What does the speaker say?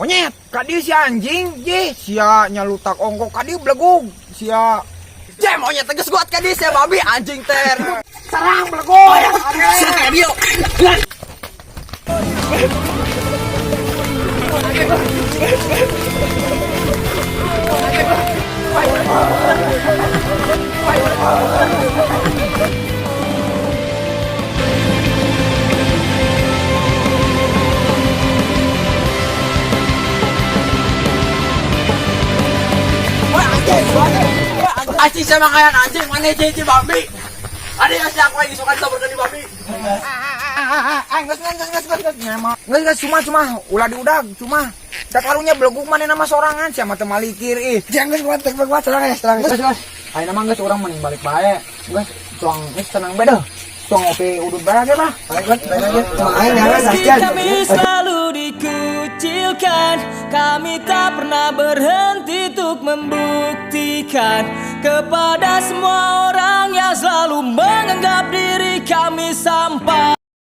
Monyet, kadieu si anjing, jeh, sia nyalutak ongkok kadieu belegug, sia. Jeh, monyet tegas gua ka dieu sia babi anjing ter. Serang belegug. Sia ka dieu. Anjing sama kayak anjing mana cici babi. Ada yang si aku lagi suka disabarkan di babi. Ah, geus geus geus geus geus nyama. Geus geus cuma cuma ulah diudag cuma. Da karunya belegug maneh nama sorangan sia mah teu malikir ih. Jangan kuat kuat serang ya serang. Geus geus. Ayeuna mah geus urang mending balik bae. Geus tuang geus tenang bae deh. Tuang ngopi udut bae ge mah. Balik balik aja. Main ya Meski Sastian. kami selalu dikucilkan, kami tak pernah berhenti untuk membuktikan kepada semua